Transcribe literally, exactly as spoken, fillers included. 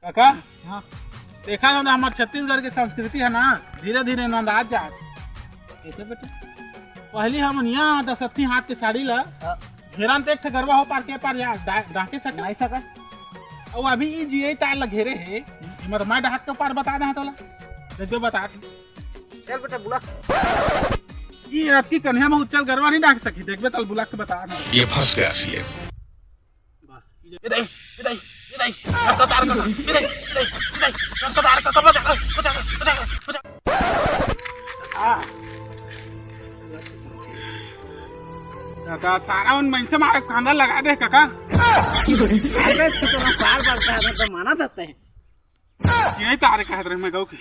काका, हाँ। देखा ना, हमर छत्तीसगढ़ के संस्कृति है ना, धीरे धीरे नंदात जात। कैसे बेटा? पहली हमन यहाँ दसत्ती हाथ के साड़ी ला हाँ। घेरन ते एक ठे गरवा हो पार के पार या डा-, डाके सका। नहीं सका। अउ अभी ई जिये तार ला घेरे हे, हमर माँ डहाक के पार बता दे तोला। देख जो बता दे। चल बेटा, बुला। ई अतकी कन्या में उच्चल गरवा नहीं डाक सकी, देखबे तल बुला के बता दे। ये फंस गया सीएम। बस, ये दे, ये दे, ये दे, रस्ता तार का, ये दे, ये दे, ये दे, रस्ता तार का, बचा, बचा, बचा, बचा। हाँ। काका, सारा उन मनसे मारे कांदा लगा दे, काका। अरे, छोटा बार बार कहा था, तो माना था तैं। यही तारे कहत रहे मैं गऊ के।